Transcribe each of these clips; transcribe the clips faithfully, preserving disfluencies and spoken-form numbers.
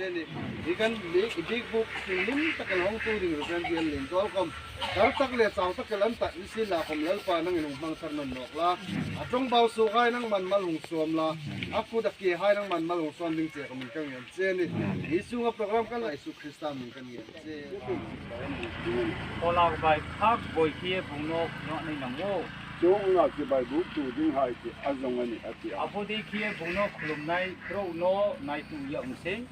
Ni, hi kan bik, bik buk hlim tak kan hawng tu ding Reverend Bial Lien Tual khom. Kar tak le chau tak kan ta ni si la khom Lalpa nangin hung hmang thar nawn nawk la. A ṭawngbau suok hai nangman mal hung sawm la. A kut a ke hai nangman mal hung sawm ding che khom kan ngen che ni. Hi sunga program kan la Isu Krista hmingin kan ngen che. Paula bai phak boi khi bung nawk nawk nei nang wo. Chuong ang a chibai buk tu ding hai ti a zawng a nih a ti a. A body khi bung nawk lum nai, kro naw nai tu ya ung se.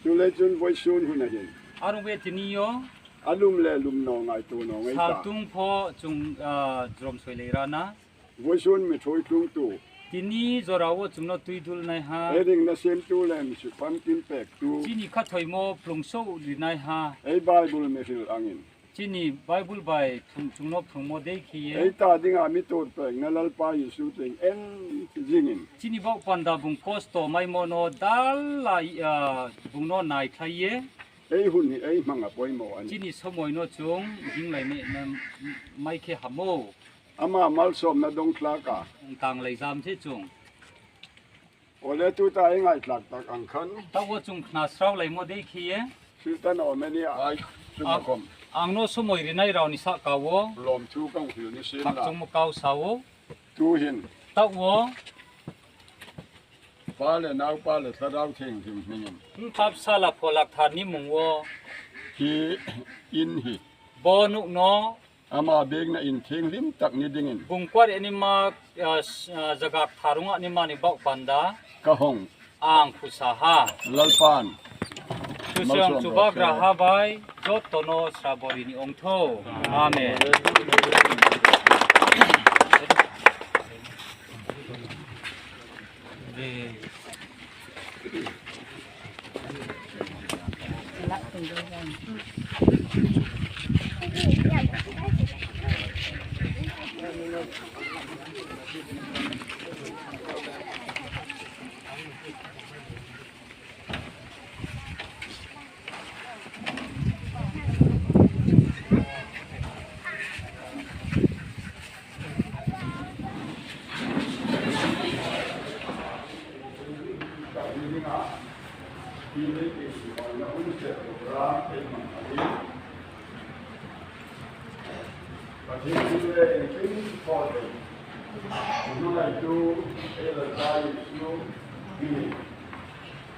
Chuleiin chun vawisun hun a hin. A rung ve ti ni yo. A lum le lum naw ngaituo naw ngai ta. Sal tung pho chung, ah, zrom soi lei rana. Vawisun mi ṭhuoi tlungtu. Ti ni zora wo chung naw tui dul nai ha. Ei ringna siemtu le mi suk pumpkin pektu. Chi ni kha thoi maw plung so ri nai ha. Ei Bible mi hril angin. Chi ni Bible bai phung chung naw phung maw dei khi ye. Ei ta dinga mi tuor pekna Lalpa Isu tieng en zingin. Chi ni bok panda bung kos to mai maw naw dal la, ah, bung naw nai khai ye. Ei hun hi ei hmang a poimaw a nih. Chi ni sawmawi naw chung, ding lai ne, na, mai khe ha maw. Ama malsawmna dong tlak a. Tang lai zam che chung. Aw le tuta ei ngai tlak tak ang khan. Ta wo chung khna srau lai maw dei khi ye. Thil ta naw me ni a. Ai, chung a khom. Ang naw sawmawi ri nai rau ni sa ka wo. Lawmthu kan hril ni sien la. Chung maw kau sa wo. Tu hin. Ta wo. Pa le Naupa le Thlarau Thienghlim hmingin. Hung thap sala pholak thar ni mung wo. Hi in hi. Bo nuk naw. Ama biekna in thienghlim tak ni dingin. Bung kuat ani ma, ah, s-, ah, zagak tharunga ni ma ni bok panda. Ka hawng. Ang khu sa ha. Lalpan. Thu siang malsawm chu bak ra ha bai. Zot to naw sra bori ni ong tho. Amen. Pathian thu le engkim thaw thei. Hnuhnungtu ei Lalpa Isu hmingin.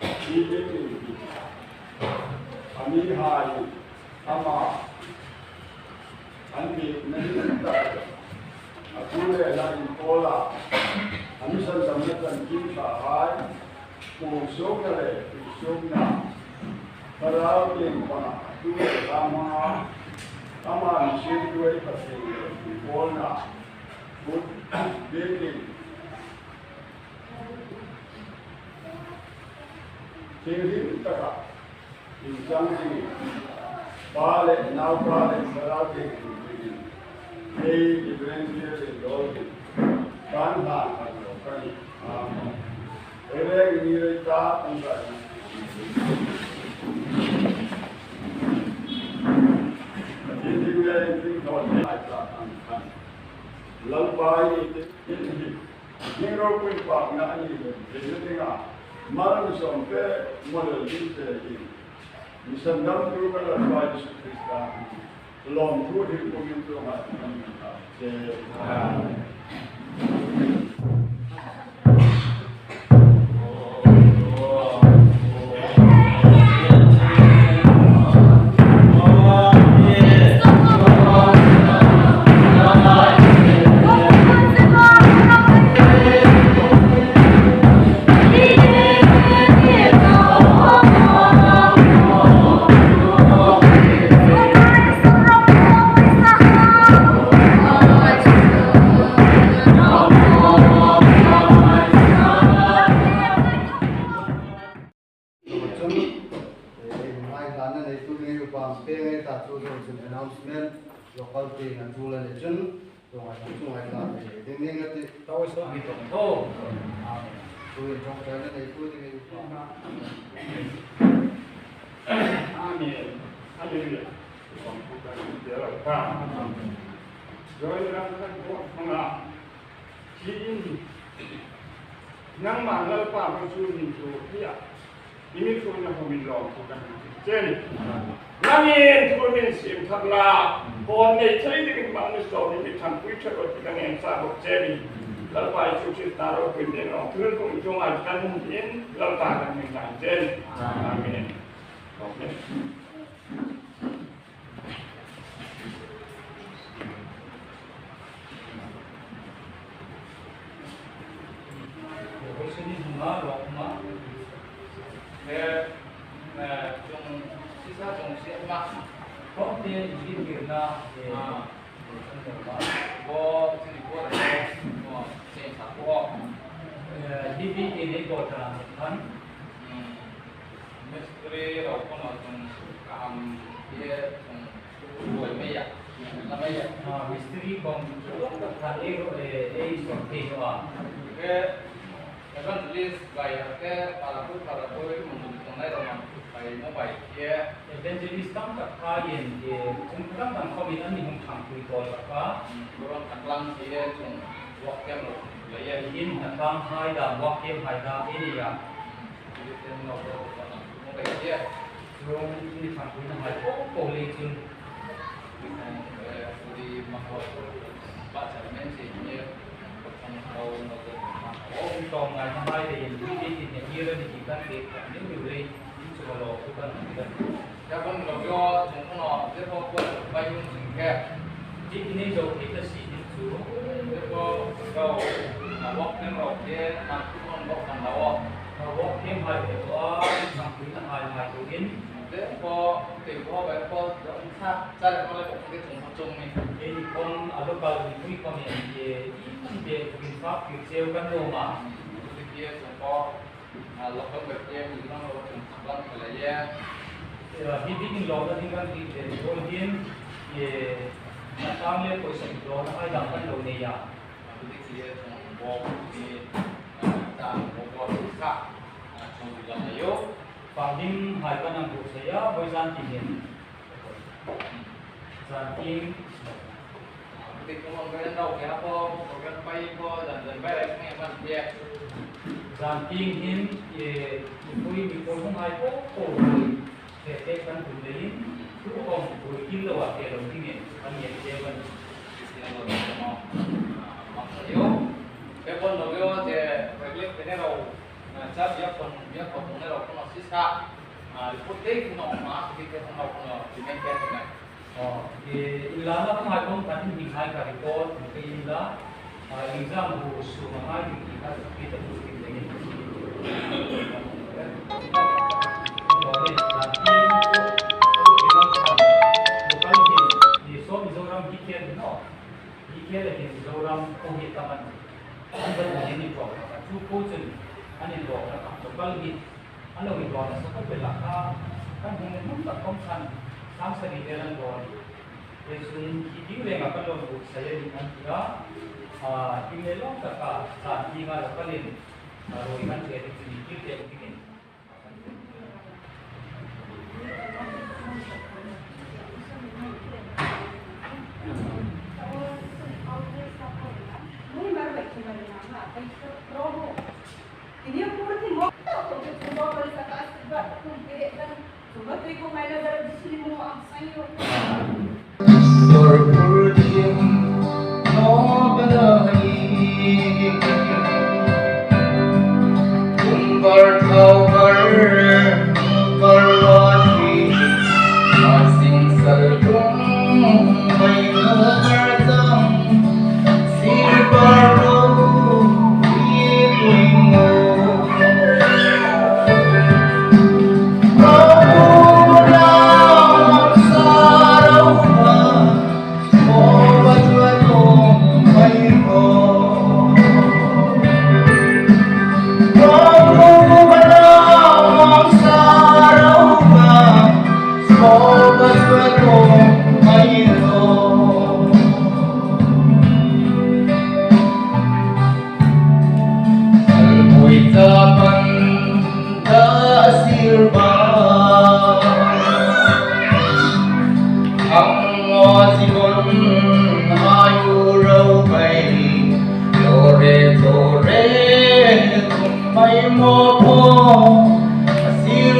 Hi dingin. A mihai ama. An mi na ni ta. A thu le hla inpawla. A mi sandamna chanchin ṭhahai. Puong suokna le, puong suokna. Thlarau Thienghlim panga, tu le lam hmanga, ama mi siemtu ei Pathien le, inpawlna. Kut, biekin. Thienghlim taka. Inchang ding. Pa le, Naupa le, Thlarau Thienghlim dingin. Ei, Reverend Bial Lien Tual ding. Kan hlan kan lo kan ni. Amen. Ei reng ni rei ta, kan rai. Pathian ding le, ding thaw ni ai ta kan kan. Lalpa i te, i te. Ding ropui pakna a ni le, le le dinga. Mal mi sawm pek, mal le ding te ding. Mi sandamtu ka Lalpa Isu Krista. Lawmthu hi kumin tu ma kan ta. Che. Amen. Chun, eh, hmai hlan a neitu ding upa pe ngai ta chu dong chun announcement, local te an thu la le chun, dong a chun ngai ta ding ding a ti. Tawi so mi tong tho. Amen. Tu in tong ta na neitu ding upa. Amen. Hallelujah. Join ram kan ko hanga. Hi in. Nangma Lalpa hmang chu min chu hi a. Ni mi thu na hu min lawm thu kan hang che ni. Nangin thu min siem thar la, hon nei thei dingin Mangmi Zomi mi thangpui ṭha rawh ti ka ngên sa bawk che ni. Lalpa Isu Krista ropuina ding rawng thu kum chunga kan hung in Lalpa kan hang che ni. Amen. Amen. Mistri ro kono chung ka am ye chung boi mai a. La mai a. Ah, mistri kong chung ka khan e ro e e sort thei naw a. Ke evangelist bai a ke para ku para ku mun chung nai ro man bai mo bai ke. Evangelist tam tak kha yen ke chung tam tam komin an ni hung thangpui tawl tak kha. Ro tak lang ke chung work camp ro. La ye in na tang hai da work camp hai da e ni ya. Chuong ni thangpuina hai po po le chun. Ui tawm ngaina hai le in ui ti ti ni ni le ni ti kan te kan ni ni le in chu lo ku kan ni kan. Ya kan lo yo chung no te po po bai yun chung ke. Ti ti ni zo ti ta si ni chu. Te po lo a wok ken lo ke na ku non lo kan lo. A wok ken hai le wa thangpuina hai hai tu in. Te po, te po, bai po, sa, sa le mo le po, ke chung po chung ni. Ei ni kon, a local ni pui kon ni, ye, i man be, in fact, you sell kan lo ma. Te ke chung po, a local bai ke, mi kan lo chung lang ka la ye. Hi bi in lo na ding kan ti te, ko hin, ye, na sang le ko sa lo na hai dang kan lo ne ya. Te ke chung po, ni, ta po po sa, chung lo na yo. Pang ding hai kan ang bu sa ya, voi zan ti hin. Zan ting. Ti ko mong ko yan dau ke ha po, ko kan pai po, zan zan pai lai ngai man bia. Zan ting hin, e, pui mi ko mong hai po, ko pui. Te te kan pui le hin, tu ko pui kin lo a ke lo ding e, kan ye ke ban. Ti lo mo. Ma ko yo. Ke pon lo yo, te, ko le ke ne lo. Cha bia kon, bia kon ne lo kon si sa. A, report te ki no ma, ki te kon lo kon lo, ki men ke na. Oh, e, in la na ko hai kon kan ni hai ka report, ke in la. A, exam bu su ma hai ki ka ki ta bu ki te ni. Ko le sa ki, ki na ka. Ko ka ki, ni so mi zo ram ki ke no. Hi ke le hin Zoram ko hi ta man. An zan ni ni ko. Chu ko chun. An ni ko ka to kal hi. An lo ni ko na sa ko pe la ka. Kan hung ni mun ta kom san. Sang sa ni de lan ko. Ye sun ki ding le nga kan lo bu sa ye ni an ti a. A, ding le lo ta ka. Sa ni nga lo ka lin. A, ro i kan che ni ki ke ni. Kum var thau var, var var hi, a sing sal kum vai nu var tang, sir var ro hi pui nu. Kum var thau var, Almui ta pan ta sir ba. Ang ngo si kon hai u rau bai. Lo re to re kum mai mo po. Sir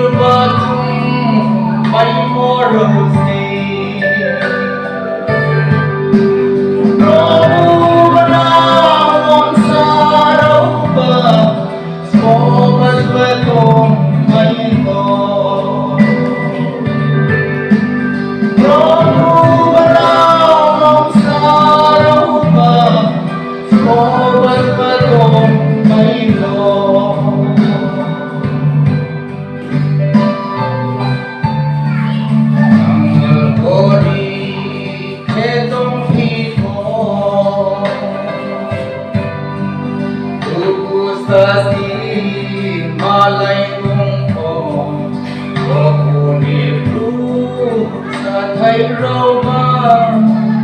Lai tung ko, ko ku ni ru, sa thai rau ba,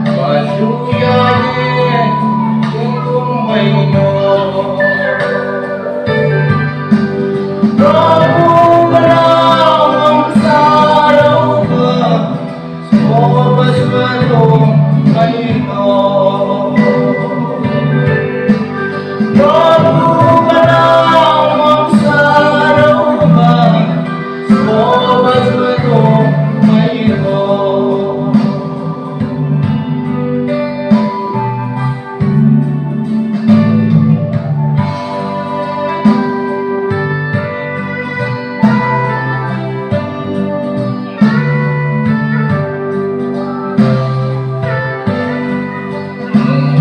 ba su ya ye, tung tung mai no. Ko ku ba na, sa rau ba,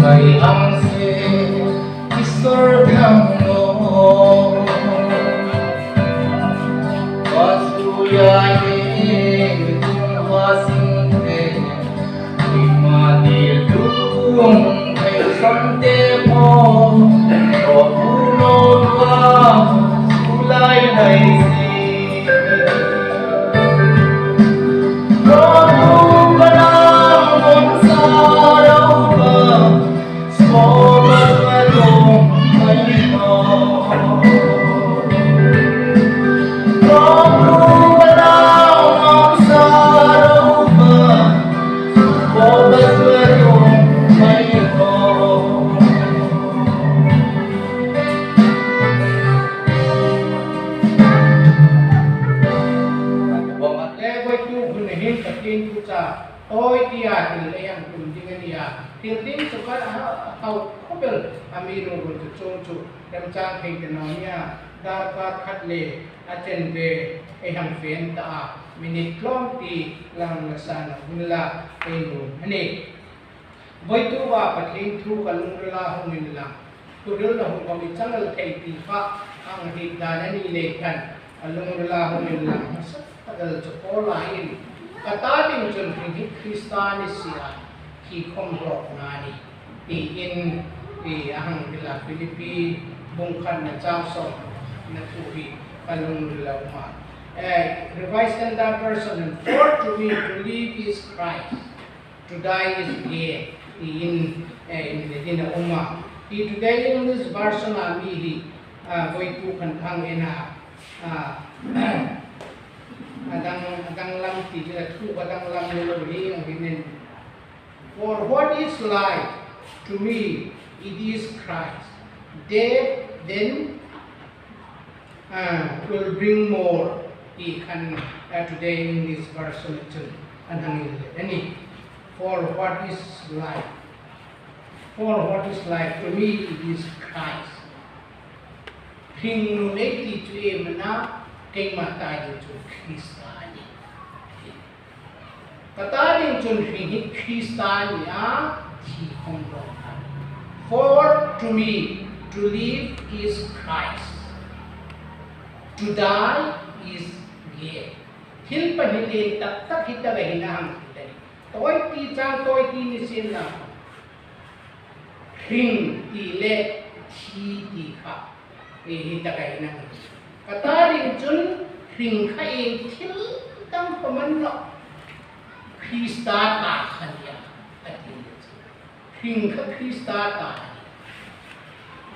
Ngai ang se, Isor dang lo. Pasu ya ye, tung wa sing te. Ima di tung, kai san te po. Ko ku lo wa, su lai lai si. Ko ku ba na, sa rau ba. Le voituk hun hin Pathien thu cha tawi tia thil ei hang tum ding a nih a. Thil ding chu ka ha, hau khawp el a mi rung rung chu chuong chu remchang thei ta naw nia. Darkar khat le a chen ve ei hang fe ta a. Minute tlawm ti lang la sa naw unla ei nuom a nih. Voituk a Pathien thu ka lungrila hung inlang, thuhril la hung khom i chang el thei ti kha a hriet dan a ni lei khan, ka lungrila hung inlang hmasa tak el chu Paula'n, ka ta ding chun hring hi Krista ni si a, thi khom hlawkna a nih, tiin, i a hang hril a. Philippi bung khatna chang sawmna thu hi ka lungrila um a. Eh, Revised Standard Version, "For to me to live is Christ, to die is gain," tiin, eh, in the din a um a. Hi Today English Version a mi hi, ah, voituk khan ka hang en a, ah, a dang, a danglam ti ding a, thu a danglam ni lo hi ang hin en. "For what is life? To me it is Christ. Death then ah, will bring more," ti khan, ah, Today English Version chun an hang inlet a nih. "For what is life? For what is life? To me it is Christ." Hringnun ei ti chu iem a na, keima ta ding chu Krista a nih. Ka ta ding chun hring hi Krista a nih a, thi khom hlawkna. "For to me to live is Christ, to die is gain." Thil pahni lien tak tak hi taka hin a hang hril a nih. Tawi ti chang tawi ti ni sien la. Hring ti le thi ti kha, eh, hi taka hin a hang. Ka ta ding chun hring kha ieng thil dang khom a ni naw. Krista ta kha a nih a, a ti. Hring kha Krista ta a nih.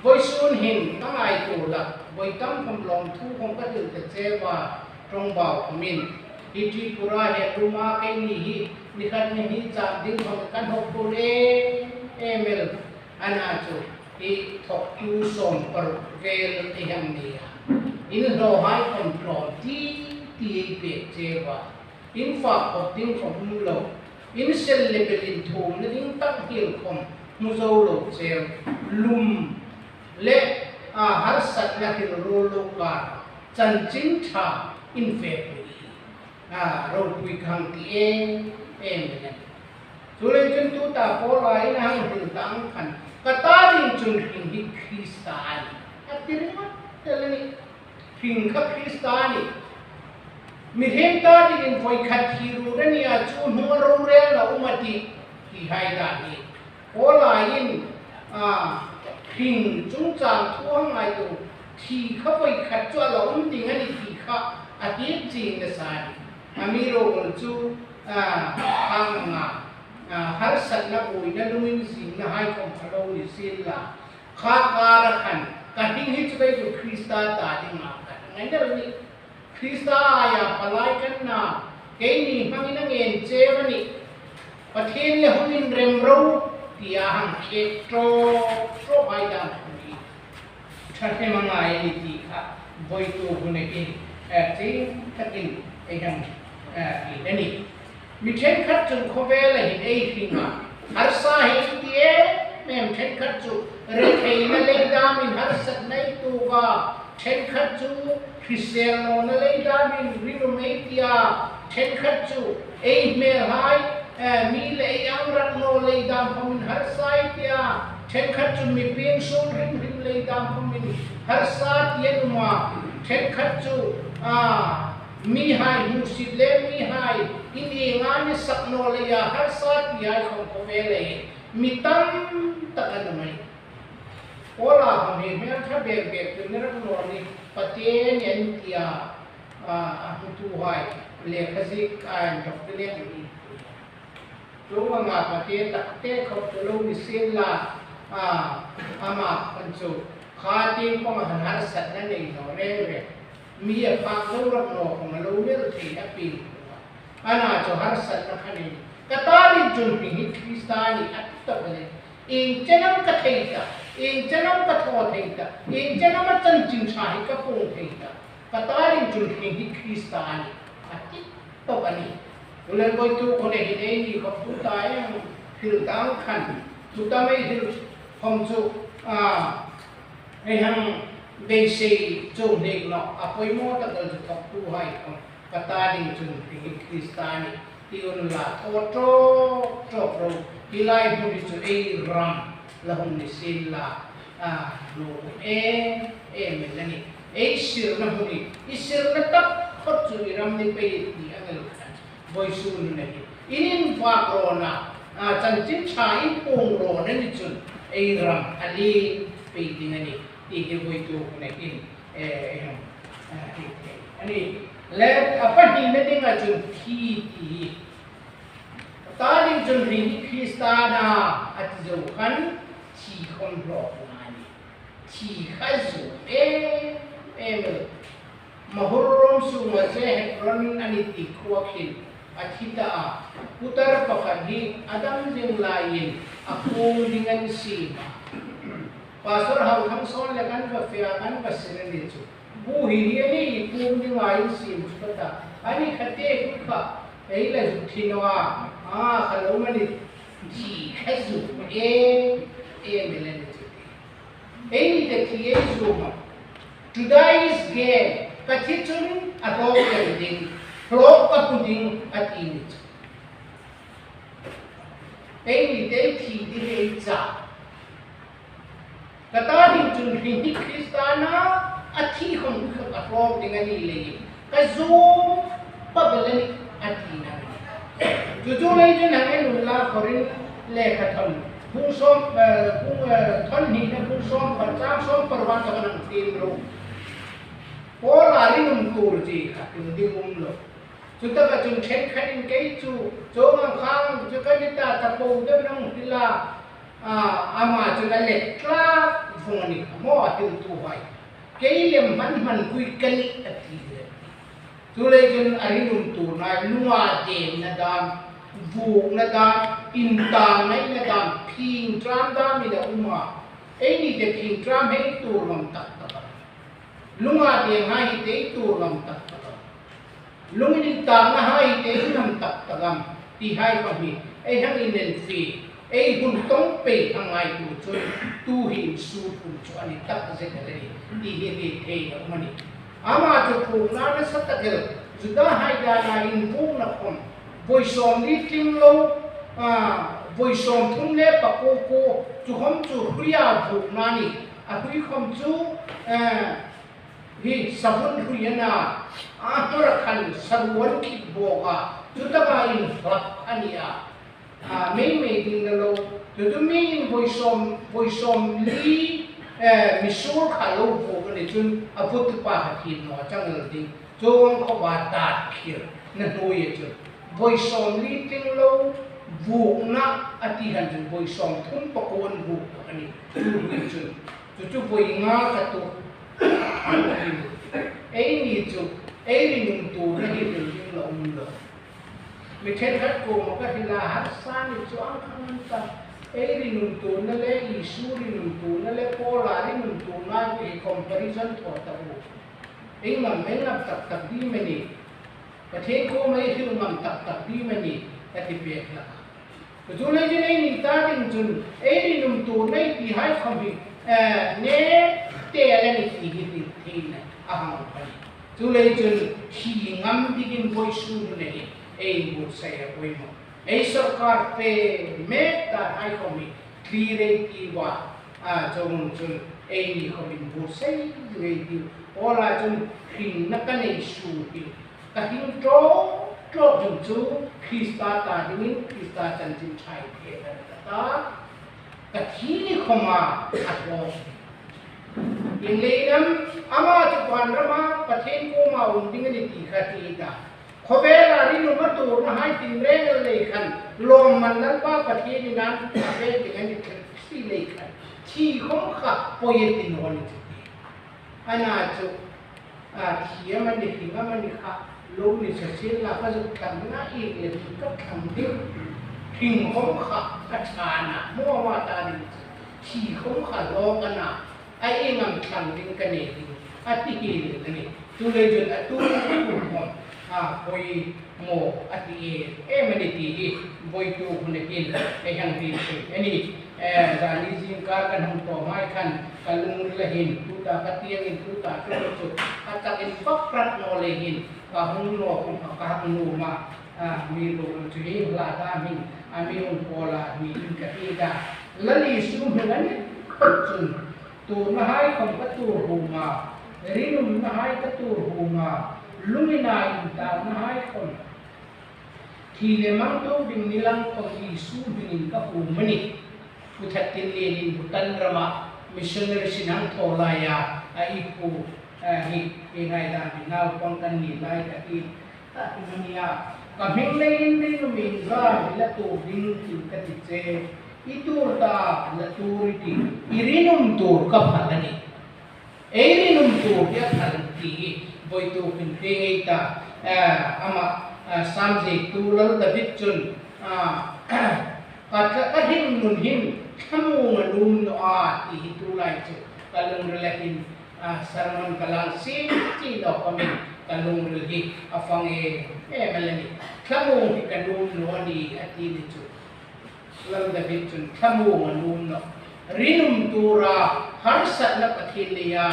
Vawisun hin ka ngaituo hlak, vawi tam khom lawmthu khom ka hril ta cheu a, ṭawngbau khomin. Hi Tripura hi luma keini hi, ni khat ni hni cham ding khom kan hawk tur em em el a na chu, hi thawktu sawm paruk vel ei hang ni a. In hlawhai khom tlawm ti ti ei pek cheu a. In fak khop ding khom um lo. In sel le bel inthuomna ding tak hiel khom hmu zo lo cheu. Lum le, a, harsatna hril ruol lo kar chanchin ṭha in fe pui hi, a, ropui ka hang ti em em a nih. Chuleiin chun tuta Paula'n a hang hril tah ang khan, ka ta ding chun hring hi Krista a nih, a ti ringawt el a nih. Hring kha Krista a nih. Mihriem ta dingin voi khat thi ruol a ni a, chu hnunga rorelna um a tih, ti hai dan hi. Paula'n, a, hring chungchang thu a ngaituo, thi kha voi khat chu a la um ding zingna sa ni. Amiruokchu, a, hang a, a, harsatna buoina lunginzingna hai khom kha lo ni sienla, kha kara khan ka hring hi chu kei chu Krista ta dinga ka ngaina ni. Krista aia palai ka ni a, keini hmangin a ngen cheu a nih. Pathien le hung inrem ro, tia hang khek tawk tawk hai dam a ni. Ṭhahnem a ngai a nih ti kha voituk hun hin, eh, chieng takin ei hang, eh, ti a nih. Mi ṭhenkhat chun khawvela hin ei hring a, harsa hei ti em em ṭhenkhat chu retheina lei damin harsatna ei tuok a, ṭhenkhat chu hrisel nawna lei damin rinum ei ti a, ṭhenkhat chu ei hmelhai, eh, mi le ei ang rak naw lei dam khomin harsa ei ti a, ṭhenkhat chu mi pieng suol hrim hrim lei dam khomin harsa ti an um a, ṭhenkhat chu, ah, mihai hmusit le mihai in ienga ni sak naw leia harsa ti hai khom khawvela hin mi tam tak an um a nih. Paula khom hi hmel ṭha bek bek chu ni rak naw ni, Pathien ni an ti a, a, a hmutuhai lekha ziek a inthawk te lem ni. Chuong anga Pathien tak te khom chu lo ni sienla, a, ama khan chu kha tieng panga harsatna nei naw reng reng. Mi a phak zo rak naw khom a lo mel thei a pil. Ana chu harsatna kha nei. Ka ta ding chun hring hi Krista a nih a ti tawp a nih. Ieng chen am ka thei ta, ieng chen am ka thaw thei ta, ieng chen am a chanchin ṭha hi ka puong thei ta. Ka ta ding chun hring hi Krista a nih a ti tawp a nih. Chuleiin voituk hun hin eini khom tuta ei hril ding khan, tuta ei hril khom chu, a, ei hang beisei chu hnik naw a poimaw tak el chu thawktuhai khom. Ka ta ding chun hring hi Krista a nih ti unla, thaw tawk tawk ro. Hi lai hmun hi chu ei ram la hung ni sienla, a, lo em em el a nih. Ei sirna hmun hi, i sirna taphot chu i ram ni pei ti ang el khan. Voisun hun hin in invak rawn a, a, chanchin ṭha in puong rawn a ni chun ei ram a lien pei ding a nih ti hi voituk hun hin, eh, eh, eh, eh, a nih. Le a pahnina dinga chun thi ti hi. Ta ding chun hring hi Krista a nih a ti zo khan thi khom hlawkna a nih. Thi kha zuom em em el. Mahur ram sunga che Hebron a ni ti khuo khin a thi ta a. Putar pakhat hi a dam ding laiin a puong ding an siem a. Pastor Hauthangsawn le kan va fe a, kan va sir a ni chu. Pu hi hi a ni, i puong dinga in siem chu ka ta. A ni kha te kha ei la zuk thi naw a. A, kha lo ma ni. Thi kha zuom em em el a ni chu. Eini te thi ei zuom a. Today's game, ka thi chun a hlawk ka ding, hlawk ka hmu ding a ti ni chu. Eini te thi ding ei chah. Ka ta ding chun hring hi Krista a nih a ti khom kha ka hlawk ding a ni leiin ka zuom pah bawk a nih a ti a nih. Chu chu lei chun hang en unla, Korin lekhathawn bung sawm, eh, bung, eh, thawn hnina bung sawm, chang sawm paruk-a ka hang tiem ro. Paula rinum tur chi kha hmu ding um lo. Chutaka chun ṭhenkhatin kei chu chuong ang khang chu ka ni ta, ta po deu nang hrila, a, ama chu a let tlak vawng a ni kha maw a hriltuhai. Kei lem hman hman kui ka nih a ti le. Chuleiin a rinum tur nai, lunga demna dam, vuokna dam, intangnaina dam, phingṭam dam ei la um a. Eini te phingṭam hei tur ngam tak tak a. Lunga demhai hi te ei tur ngam tak tak a. Lung intangna hai te ei ngam tak tak am ti hai khom hi ei hang inenfie, ei hun tawng pei hang ngaituo chun tu hi insur hun chu a ni tak zet a ni ti hi hriet theina um a nih. Ama chu phûkna nasa tak el, Judahai dana invuokna khom voi sawmli tling lo, a, voi sawmthum le pakuo kuo, chu khom chu hruia vuokna a nih, a hrui khom chu, eh, hi savun hrui a na, a hnuoia khan saruo an khip bawk a, chutaka inhlak a ni a. A, mei mei ding la lo, chu chu miin voi sawm, voi sawmli, eh, misuol kha lo vuok a Chun a vutu pa kha thil naw chang el ding. Chuong khawpa tat khirna hnuoia chun voi sawmli tling lo vuokna a ti khan chun voi sawmthum pakuo vuok a nih. Chu hnuoi chun chu chu voi nga kha tuok. Eini chu ei rinum tuorna hi hril ding la um lo. Mi ṭhenkhat kuoma ka hril a, harsa ni chu ang khan ta. Ei rinum tuorna le Isu rinum tuorna le Paula rinum tuorna hi comparison thaw ta u. Ei ngam, ei ngam tak tak ding am a nih. Pathien kuoma ei hril ngam tak tak ding am a nih, ka ti pek hlak a. Chu chu le chun eini ta ding chun ei rinum tuorna ei ti hai khawm hi, eh, ne te la ni ti hi hril theina a hang pei. Chuleiin chun thi ngam dingin vawisun hun hin ei inbuotsai a poimaw. Ei sawrkar fe mek ta hai khawm hi thlir ei ti a, a, chuong chun eini khawm inbuotsai ei ti. Paula chun hringna ka nei suol hi ka hring ṭawk ṭawk ding chu Krista ta dingin Krista chanchin ṭha ei pek a nih ka ta. Ka thi ni khawma a hlawk. Ieng leiin am, ama chu vanrama Pathien kuoma um ding a nih ti kha ti ta. Khawvela rinum a tuorna hai tin reng el lei khan, lawmman Lalpa Pathienin a pek ding a nih ti lei khan, thi khawm kha poi a ti naw ni chu. Ana chu, a, thi amani, hring amani kha lo ni sa sien la, ka zuk thlang na i le ka thlang ding. Hring khawm kha a ṭha na, maw ama ta ding. Thi khawm kha hlawk a na, a ieng am thlang ding ka nei ding a ti hi a nih. Chuleiin chun a tu khawm, a, poi maw a ti em em a nih ti hi voituk hun hin ei hang hril thei a nih. Eh, zani zingkar kan hung tawm hai khan ka lungrila hin tuta ka tiengin tuta chu chu a takin vak rat naw lei hin ka hung naw khawm ka hang nuom a, a, mi ruol chu hi hla dam hin a mi hung kawl a mi in ka ti ta. Lal Isu hming a ni phawt chun tuorna hai khawm ka tuor hum a, rinumna hai ka tuor hum a, lungina intauna hai khawm, thi le mang tuok ding ni lang khawm Isu hmingin ka hum a nih. Pu Thattin Lienin Bhutan rama missionary sin hang thaw laia a, i pu, a, hi, hi ngaidam hi naupang kan ni lai ka ti. Ka hming leiin rinum inzar hi la tuor ding ti ka ti che. I tuor ta la tuor i tih. I rinum tuor kha phal a nih. Ei rinum tuor kha phal a nih ti hi voituk hin hre ngei ta. Eh, ama, eh, Sam ziektu Lal David chun, ah, ka, ka hringnun hin thlamuong a nuom naw a ti hi tulai chu ka lungrila hin a, sermon ka lang siem siem naw khawmin ka lungril hi a fang em em a la nih. Thlamuong hi ka nuom naw a nih a ti ni chu. Lal David chun thlamuong a nuom naw. Rinum tuora harsatna Pathien leia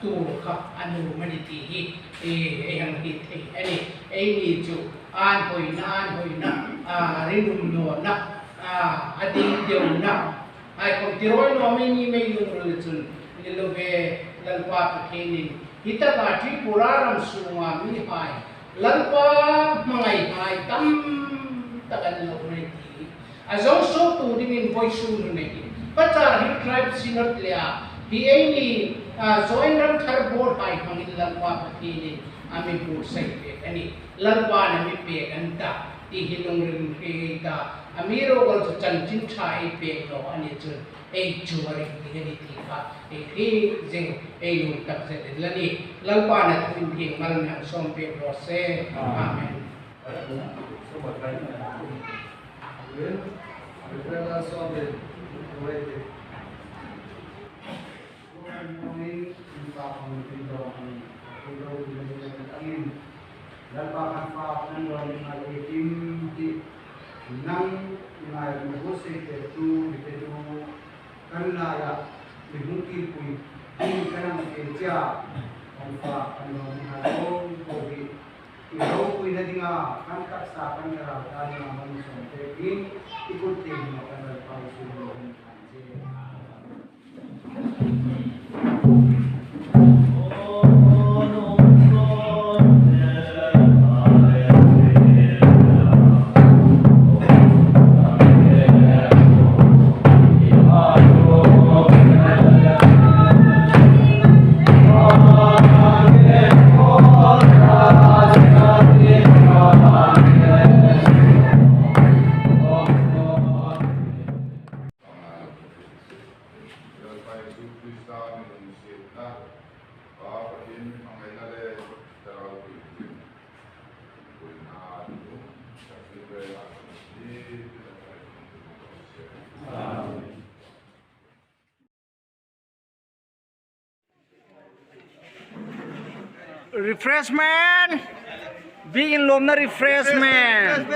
tuor kha a nuom a nih ti hi, e, ei hang hril thei a nih. Eini chu an hoina, an hoina, a, rinum nawna, a, a ding deuna, hai khawm ti rawi naw mei ni mei lungril chun, ni lo ve, Lalpa Pathienin hi taka Tripura ram sunga mihai, Lalpa hmangaihai tam tak an lo nei ti. A zawng suoktu dingin vawisun hun hin Cachar Hill Tribe Synod le a, hi eini, a, Zoram Thar Board hai hmangin Lalpa Pathienin a mi buotsai pek a nih. Lalpan a mi pek a ni ta, ti hi lungril hre ngei ta, amiruokchu chanchin ṭha ei pek naw a ni chun, ei chu a ring ding a nih ti kha, ei hre zing, ei lungtak zet a la nih. Lalpan a thu inthieng mal mi hang sawm pek raw se. Amen. Lalpa kan fak nan lo ni ngai e kim ti nang ngai mi bu se te tu mi te tu kan la ya mi hung ki pui ding kan ang ke cha kan fak kan lo ni ngai ko ko hi i lo pui na dinga kan taksa kan ka ra ta dinga man som te kin i kut te ni kan Lalpa Isu lo ni kan je. Refreshment. Biekin lawmna refreshment.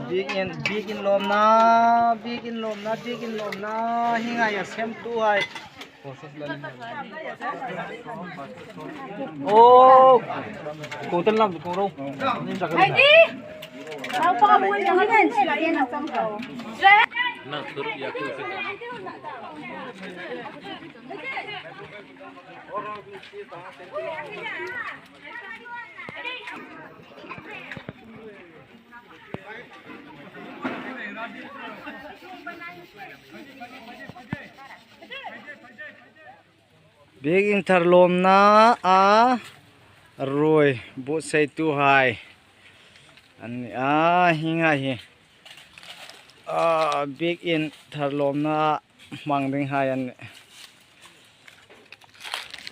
Biekin, biekin lawmna, biekin lawmna, biekin lawmna. Hi ngai a semtuhai. Oh, kung tan lam kung ro. Ni sa ka. Biekin thar lawmna a ruoi buotsaituhai an nih a, hi ngai hi. A, biekin thar lawmna hmang dinghai an nih.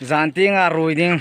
Zan tienga ruoi ding.